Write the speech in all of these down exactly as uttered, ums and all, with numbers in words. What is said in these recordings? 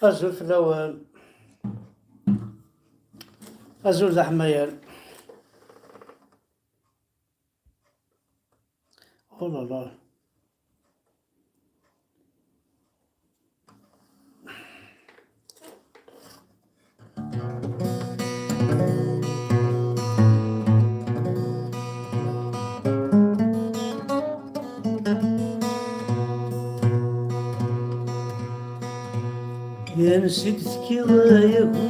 Azul fell-awen. Azul d aḥmayan. Oh là là. Ansi d-tekkiḍ ay agu,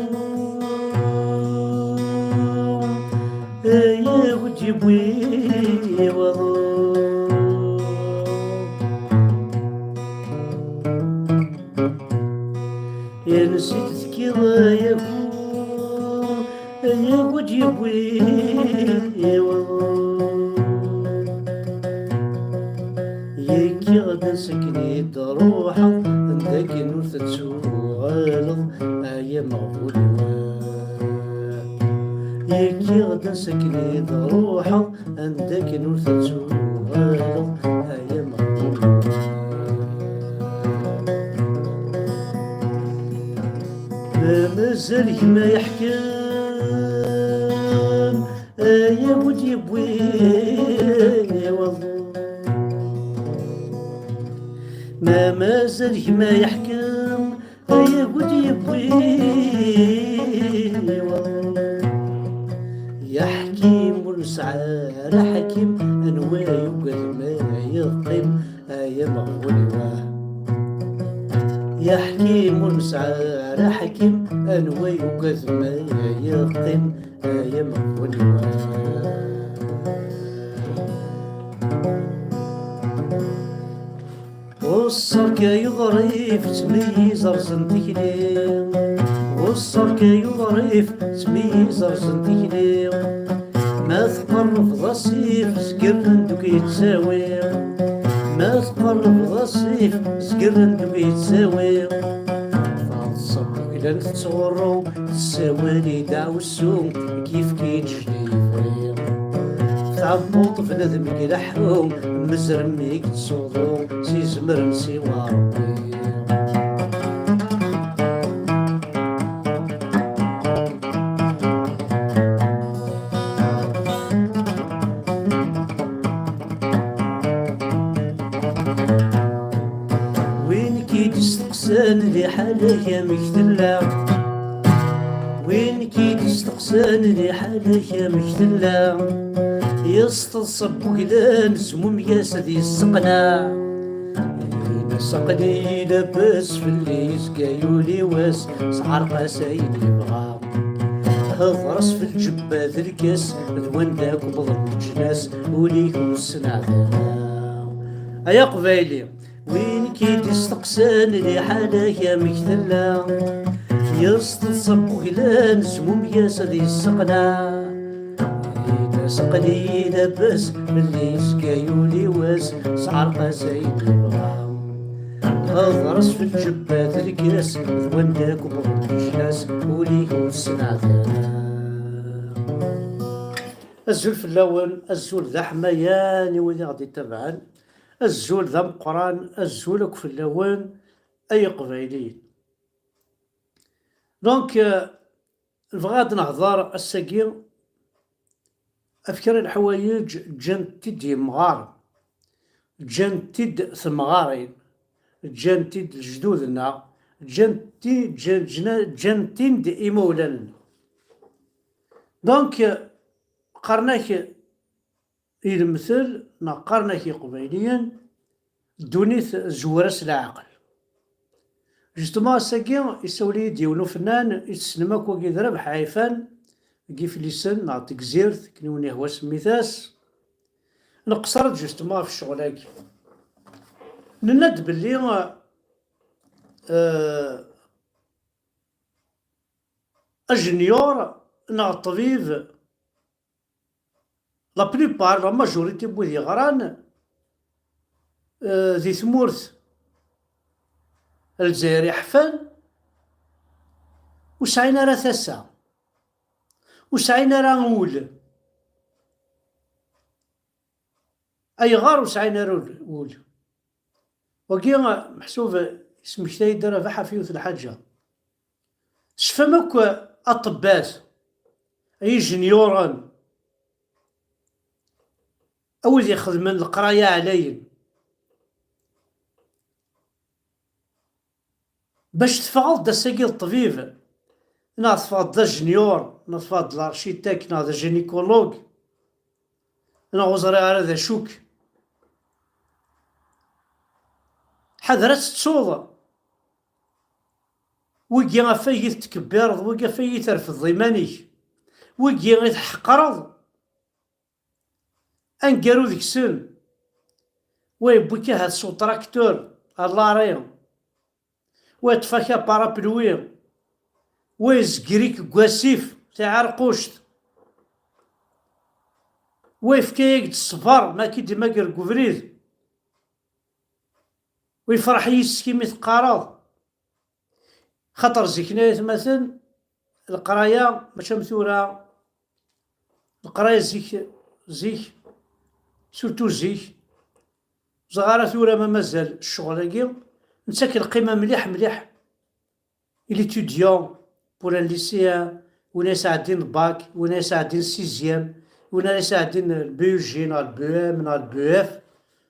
ay agu d-yewwi waḍu. Ansi d-tekkiḍ ay agu, ay agu d-yewwi waḍu. Yekkiɣ-d ansi akken i d-ruḥeɣ, anda akken ur tettuɣaleḍ, ay ameɣbun-iw. Yekkiɣ-d ansi akken i d-ruḥeɣ, anda akken ur tettuɣaleḍ, ay ameɣbun-iw. Ma mazal gma yeḥkem, ay agu d-yewwi waḍu. Ma mazal gma yeḥkem, ay agu d-yewwi waḍu. Ya ḥkim ur nesɛi ara ḥakim, anwa yugad ma yeqqim, ay ameɣbun-iw. Ya ḥkim ur nesɛi ara ḥakim, anwa yugad ma yeqqim, ay ameɣbun-iw. Ɣuṣṣeɣ-k ay uḍrif, ttmeyyiz rẓen tikli. Ɣuṣṣeɣ-k ay uḍrif, ttmeyyiz rẓen tikli. Ma tqerrbeḍ asif, zgirren deg yettawi. Ma tqerrbeḍ asif, zgirren deg yettawi. Taḍsa n uglan tettɣurru, tessawal-id aɛussu, kif-k-id jdi yefri. Tɛebbuḍ bnadem deg leḥḥu, mezrem i yettsuḍu, s izemren siwa Ṛebbi. Win k-id-isteqsan liḥala-k amek tella? Win k-id-isteqsan liḥala-k amek tella? Yesṭeẓ ṣṣab uglan, zmum-yas ad yesseqneɛ. Ini-as aql-iyi labas, fell-i yezga yuli wass, sɛerq-as ayen yebɣa. Hḍer-as f lǧebba d lkas, d wanda akk wwḍen leǧnas, ul-ik ur sneɛd ara. Ay Aqbayli, win k-id-isteqsan liḥala-k amek tella, yesṭeẓ ṣṣab uglan, zmum-yas ad yesseqneɛ. Ini-as aql-iyi labas, fell-i yezga yuli wass, sɛerq-as ayen yebɣa. Hḍer-as f lǧebba d lkas, d wanda akk wwḍen leǧnas, ul-ik ur sneɛd ara. Azul fell-awen, azul d aḥmayan i wid i ɣ-d-ittabaɛen. Azul d ameqqran, azul akk fell-awen, ay Iqbayliyen. Donc, euh, nebɣa ad nehḍer ass-agi ɣef kra n leḥwayeǧ ǧǧant-t-id yemɣaren, ǧǧant-t-id temɣarin, ǧǧant-t-id lejdud-nneɣ, ǧǧant-t-id, ǧǧan-, ǧǧan-, ǧǧan-t-id imawlan-nneɣ. Donc, qqaren-ak i lemtel, neɣ qqaren-ak Iqbayliyen, ddunit zwer-as leɛqel. Justement, ass-agi, isawel-iyi-d yiwen ufennan i tessnem akk, wagi d Rabeḥ Ɛifan, deg Iflisen neɣ Tegzirt, akken i wen-ihwa semmit-as. Nqeṣṣer-d justement ɣef ccɣel-agi. Nenna-d belli, euh, ajenyur neɣ ṭṭbib, la plupart, la majorité n wid yeɣran, euh, di tmurt n Lezzayer iḥfan, ur sɛin ara tasa, ur sɛin ara ul. Ayɣer ur sɛin ara ul? Wagi, meḥsub, yesmekta-yi-d Rabeḥ ɣef yiwet n lḥaǧa. Tecfam akk, aṭebbat, ay ijenyuren, a wid ixedmen leqraya ɛlayen, bac teffɣeḍ-d ass-agi d ṭṭbib, neɣ teffɣeḍ d ajenyur, neɣ teffɣeḍ d l'architecte, neɣ d agynécologue, neɣ ur ẓriɣ ara d acu-k. Ḥader ad tettuḍ wigi ɣef ay i tettkebbir, d wigi ɣef ay i terfed iman-ik, wigi i tḥeqreḍ. Aneggaru deg-sen, wa yewwi-k ahat s utraktur ɣer lari, wa yeṭṭef-ak aparapluwi, wa yezger-ik deg wasif, tiɛerquct, wa yefka-yak-d ṣṣber ma k-id-imager deg ubrid, wa yefreḥ yis-k imi teqqareḍ. Xaṭer zik-nni, ay atmaten, leqraya mačči am tura. Leqraya zik, zik, surtout zik, ẓer ara tura ma mazal ccɣel-agi, nettak lqima mliḥ mliḥ i l'étudiant, pour un lycéen, win ara yesɛeddin bac, win ara yesɛeddin sixième, win ara yesɛeddin le B E G neɣ le B E M neɣ le B E F.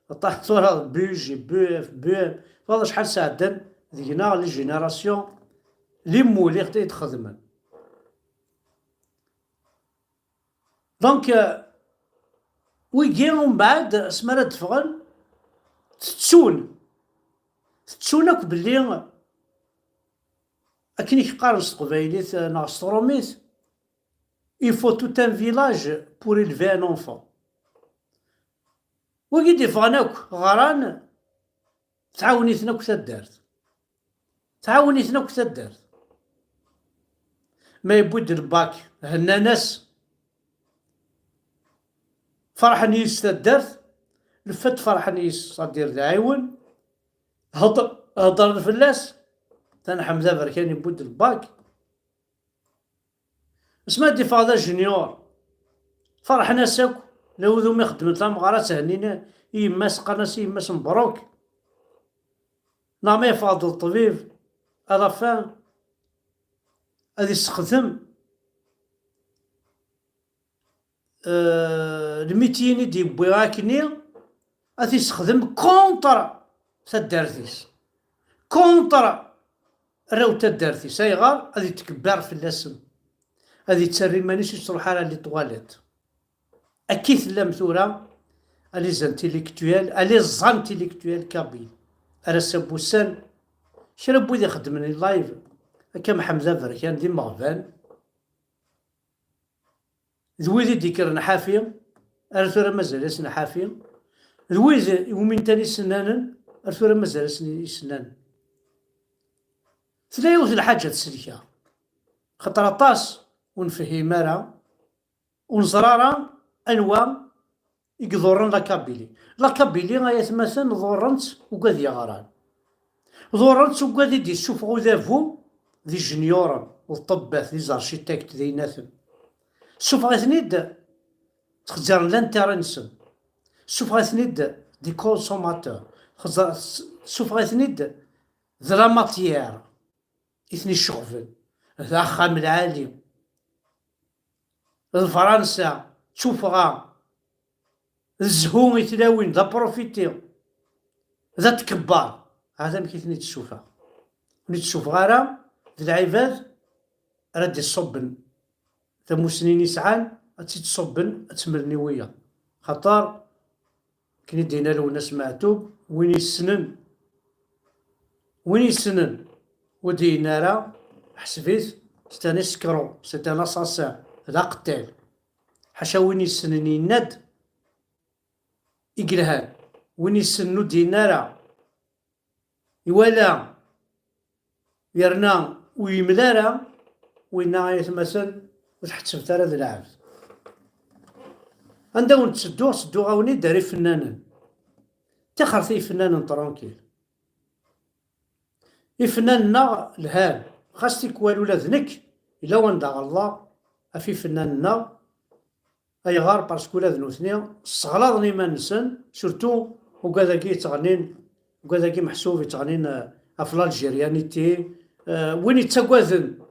Aṭas tura, B E G, B E F, B E M, tura acḥal sɛeddan deg-neɣ les générations, les moules i d-xedmen. Donc, euh, wigi umbeɛd asmi ara d-ffɣen, tettun, tettun akk belli, akken i k-qqaren s teqbaylit, euh, neɣ s trumit, il faut tout un village pour élever un enfant. Wigi d-iffɣen akk ɣran, tɛawen-iten akk taddart. Tɛawen-iten akk taddart. Ma yewwi-d lbak, hennan-as. Ferḥen yis taddart, lfet ferḥen yis, ṣadir d ɛiwen, hedr-, hedren fell-as, tanḥem d aberkan yewwi-d lbak. Asmi ad d-iffeɣ d ajenyur, ferḥen-as akk, la wid umi xeddmen tameɣra, thennin i yemma-s, qqaren-as i yemma-s mebruk. Neɣ ma yeffeɣ-d d ṭṭbib, à la fin, ad issexdem, euh, lmityin i d-yewwi akkenni, ad t-issexdem contre taddart-is, contre arraw n taddart-is. Ayɣer? Ad itkebbar fell-asen, ad ittarra iman-is ur yettruḥ ara les toilettes. Akka i tellam tura, à les intellectuels, à les intellectuels kabyles. Ar ass-a n wussan, kra n wid ixeddmen i live, akka Mḥemmed Aberkan d imeɣban, d wid i d-ikkren ḥafi, ar tura mazal-asen ḥafi, d wid iwumi ntan isennanen, ar tura mazal-asen isennanen. Tella yiwet n lḥaǧa ad selkeɣ, xaṭer aṭas ur nefhim ara, ur neẓri ara anwa i iḍurren la Kabylie. La Kabylie, ay atmaten, ḍurren-tt ugad yeɣran. Ḍurren-tt ugad i d-issufeɣ udabu d ijenyuren, d ṭṭebbat, d izarcitekten, d aynaten. Ssufeɣ-iten-id, ttxezzaren l'intérêt-nsen. Ssufeɣ-iten-id des consommateurs. Xezzar-, ssufeɣ-iten-id d la matière i ten-iceɣben, d axxam lɛali, d Fransa, d tuffɣa, d zzhu i tlawin, d aprofiti, d atkebbar. Hata amek i ten-id-ssufeɣ. Ur ten-id-ssufeɣ ara d lɛibad ara d-iṣubben tamusni i sɛan, ad tt-id-ṣubben, ad tt-mlen i wiyaḍ. Xaṭer, akken i d-yenna Lwennas Meɛtub, win yessnen, win yessnen, ur d-yenna ara, ḥseb-it, c'est un escroc, c'est un assassin, d aqettal. Ḥaca win yessnen yenna-d i yelhan, win yessnen ur d-yenna ara, iwala, yerna ur yemli ara, winna ay atmaten, ur tḥettbet ara d lɛebd. Anda wen-ttedduɣ, ttedduɣ-awen-id ar ifennanen. Tixret i ifennanen tranquille. Ifennanen-nneɣ lhan, xas tikwal ula d nekk, yella wanda ɣelḍeɣ ɣef ifennanen-nneɣ, Ayɣer? Parce que ula d nutni sseɣlaḍen iman-nsen, surtout ugad-agi yettɣennin, ugad-agi meḥsub yettɣennin, euh, ɣef l'algérianité, euh, win yettagaden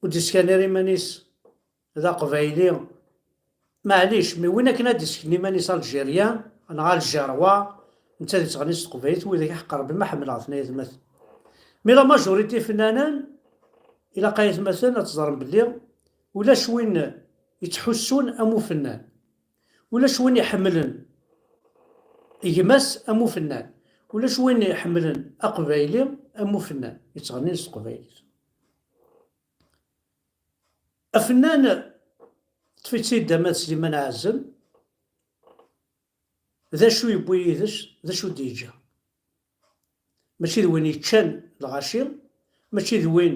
ur d-yeskan ara iman-is d aqbayli, maɛlic, mi win akken ad d-isken iman-is algérien neɣ algérois, netta ad yettɣenni s teqbaylit, widak i ḥeqreɣ, ma ḥemmleɣ-ten ay atmaten. Mi la majorité ifennanen, ilaq ay atmaten ad teẓrem belli ulac win yettḥussun am ufennan. Ulac win iḥemmlen gma-s am ufennan. Ulac win iḥemmlen aqbayli am ufennan yettɣennin s teqbaylit. Afennan, ṭṭef-itt-id ama d Sliman Ɛazem, d acu yewwi yid-s, d acu d-yeǧǧa. Mačči d win yeččan lɣaci, mačči d win,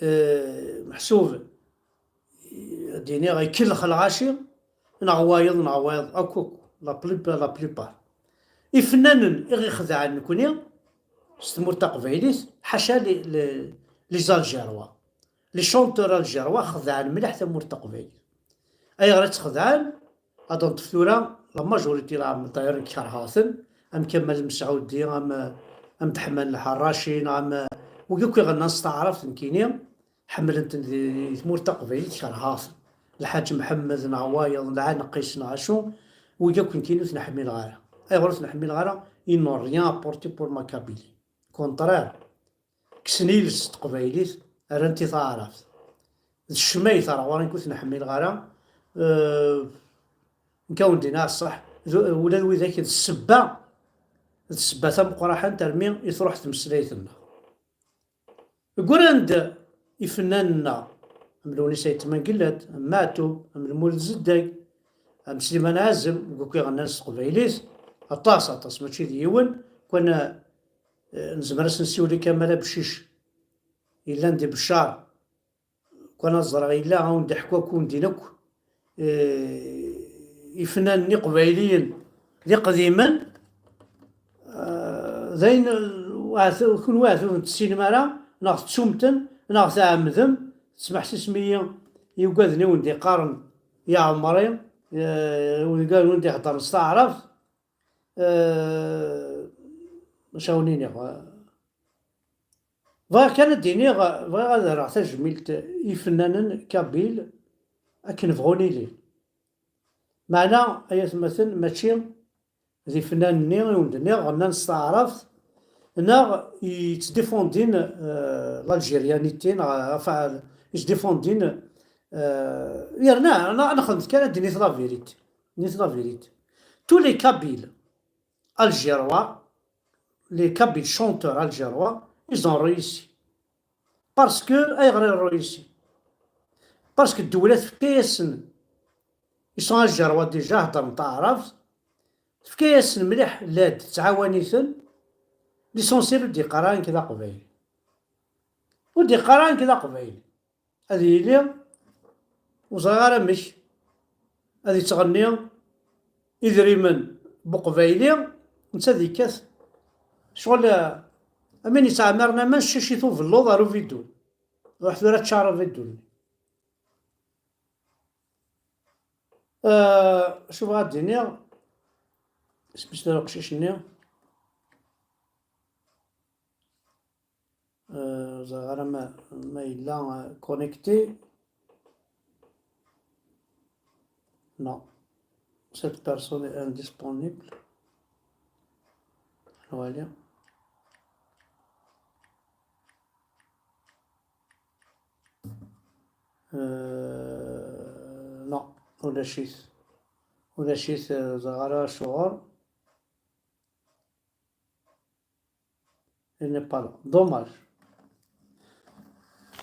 eh, meḥsub, ad d-iniɣ, ikellex lɣaci, neɣ wayeḍ, neɣ wayeḍ, akk, akk, la plupart, la plupart. Ifennanen i ɣ-ixedɛen nekni s tmurt taqbaylit, ḥaca les, les, les Algérois. Les chanteurs algérois xedɛen mliḥ tamurt taqbaylit. Ayɣer i tt-xedɛen? Ad neṭṭef tura la majorité, la, d'ailleurs, nekk kerheɣ-ten, am Kamal Mesɛudi, am, am Deḥman Lḥerraci, neɣ am, wigi akk iɣennan s taɛrabt nekkini, ḥemmlen-ten di, di tmurt taqbaylit, kerheɣ-ten. Lḥaǧ Mḥemmed, neɣ wayeḍ, Lɛanqis, neɣ acu, wigi akk nekkini ur ten-ḥmileɣ ara. Ayɣer ur ten-ḥmileɣ ara? Ils n'ont rien apporté pour ma Kabylie. Contraire. Kksen iles s teqbaylit, rran-t i taɛrabt. D ccmayt ar ɣur-i, ur ten-ḥmileɣ ara. Eh, nekk ad wen-d-iniɣ ṣṣeḥ, d, ula d widak d ssebba, d ssebba tameqqraḥant armi i truḥ tmeslayt-nneɣ. Ggran-d ifennanen-nneɣ, am Lewnis Ayt Mengellat, am Maɛtub, am Lmulud Zeddag, am Sliman Ɛazem, deg akk iɣennan s teqbaylit, aṭas, aṭas, mačči d yiwen, kan, eh, nezmer ad s-nsiwel i Kamal Abcic, yellan di Beccar, kan ad ẓreɣ yella, ad wen-d-iḥku akk undin akk, eh, ifennanen iqbayliyen d iqdimen, eh, d ayen, eh, waɛtu-, kunwi waɛtu ur ten-tessinem ara, neɣ tettum-ten, neɣ tɛemmdem, tesmeḥsisem-iyi i ugaden i wen-d-iqqaren Iɛemri, eh, ugaden i wen-d-iheddren s taɛrabt, eh, maca wen-iniɣ, eh, Bɣiɣ kan ad d-iniɣ, bɣiɣ ad rreɣ tajmilt i yifennanen kabil akken bɣun ilin. Meɛna, ay atmaten, mačči d ifennanen-nni i wen-d-nniɣ ɣennan s taɛrabt, neɣ yettdifundin, eh, l'algérianité, neɣ, enfin, yettdifundin, eh, yerna, neɣ, nexdem kan ad d-nini la vérité. Nini la vérité. Tous les Kabyles algérois, les Kabyles chanteurs algérois, ils ont réussi. Parce que, ayɣer i réussi? Parce que ddewla tefka-yasen, ils sont algérois déjà, heddren taɛrabt, tefka-yasen mliḥ l'aide, tettɛawan-iten, l'essentiel ur d-yeqqar ara nekk d aqbayli. Ur d-yeqqar ara nekk d aqbayli. Ad yili, ur ẓriɣ ara amek, ad yettɣenni idrimen n uqbayli, netta ad yekkat. Ccɣel, eh, am win yettɛemmiren aman, ccic-it ubelluḍ ar ubidun. Ruḥ tura ččar ubidun-nni. Eh, acu bɣiɣ ad d-iniɣ? Isem-is tura uqcic-nni? Euh, ẓriɣ ara ma, ma yella, euh, connecté. Non. Cette personne est indisponible. Voilà. Euh, non. Ulac-it. Ulac-it, euh, ẓriɣ ara acuɣer. Il n'est pas là. Dommage.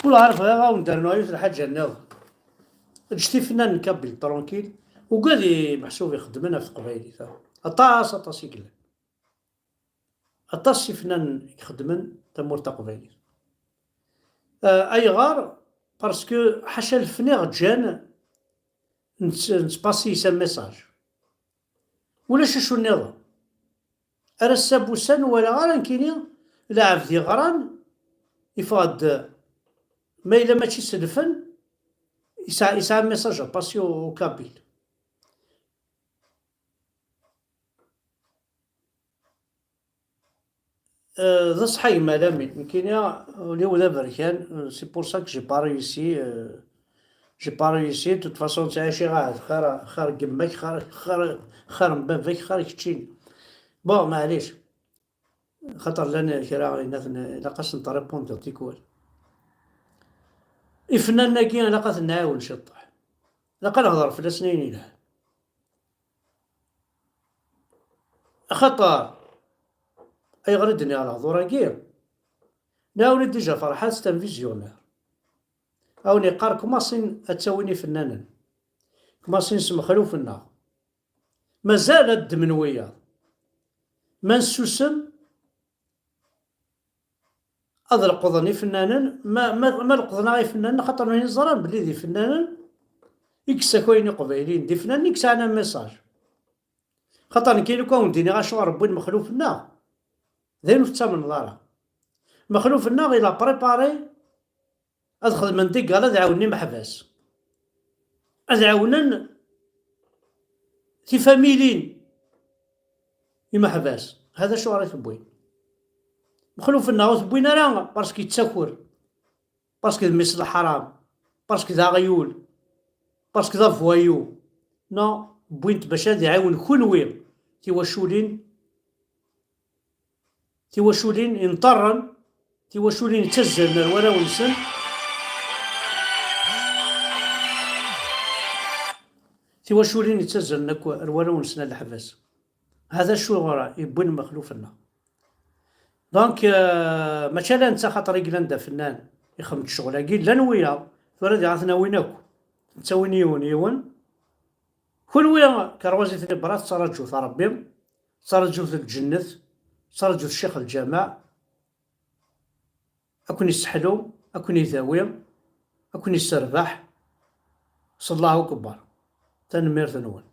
Ur ɛaref, bɣiɣ ad awen-d-rnuɣ yiwet lḥaǧa nniḍen. Ǧǧet ifennanen n Kabyle tranquille. Ugad i meḥsub ixeddmen ɣef teqbaylit. Aṭas, aṭas i yellan. Aṭas ifennanen i ixeddmen tamurt taqbaylit. Euh, ayɣer? Parce que ḥaca lefni ɣ-ǧǧan nett-, nettpassi-s un message. Ulac acu nniḍen. Ar ass-a n wussan ur walaɣ ara nekkini lɛebd yeɣran, yeffeɣ-d, ma yella mačči s lfen, yesɛa, yesɛa message à passer au, au Kabyle. Euh, d ṣṣeḥ a gma Lamin, nekkini ul-iw d aberkan, euh, c'est pour ça que j'ai pas réussi, euh, j'ai pas réussi. De toute façon, ttɛici ahat xir, xir n yemma-k, xir, xir, xir n baba-k, xir keččini. Bon, maɛlic. Xaṭer llan kra i naten ilaq ad sen-trépondre tikwal. Ifennanen-agi ilaq ad ten-nɛiwen ciṭṭaḥ. Ilaq ad nehḍer fell-asen ayen yelhan. Axaṭer, ayɣer i d-nniɣ lehḍur-agi? Nɛawen-d déjà Ferḥat, c'est un visionnaire. A wen-iqqar kmaṣin ad ttawin ifennanen. Kmaṣin s Mexluf-nneɣ. Mazal ad ddmen wiyaḍ. Ma nessusem, ad leqḍen ifennanen, ma, ma, ma leqḍen-aɣ ifennanen, xaṭer nekkni ẓran belli d ifennanen i yessakayen iqbayliyen, d ifennanen i yesɛan un message. Xaṭer nekkini lukan wen-d-iniɣ acuɣer wwin Mexluf-nneɣ, d ayen ur tettamneḍ ara. Mexluf-nneɣ il a préparé ad xedmen des galas, ad ɛawnen imeḥbas, ad ɛawnen tifamilin imeḥbas. Hada acuɣer i t-wwin. Mexluf-nneɣ ur t-wwin ara parce que yettaker, parce que d mmi-s n leḥram, parce que d aɣyul, parce que d avoyou. Non, wwin-t bac ad iɛiwen kunwi, tiwaculin, tiwaculin inṭerren, tiwaculin yettazzalen ar warraw-nsen, tiwaculin yettazzalen akk ar warraw-nsen ar leḥbas. Hada acuɣer i wwin Mexluf-nneɣ. Donc, euh, mačči ala netta xaṭer i yellan d afennan, ixeddem ccɣel-agi, llan wiyaḍ, tura diɣ ad ten-awin akk, ttawin yiwen yiwen. Kunwi, kerwazi tnibra, tettraǧut Ṛebbi, tettraǧut lǧennet, tettraǧut ccix lǧameɛ, ad ken-isseḥlu, ad ken-idawi, ad ken-isserbeḥ. S Allahu Akbar. Tanemmirt-nwen.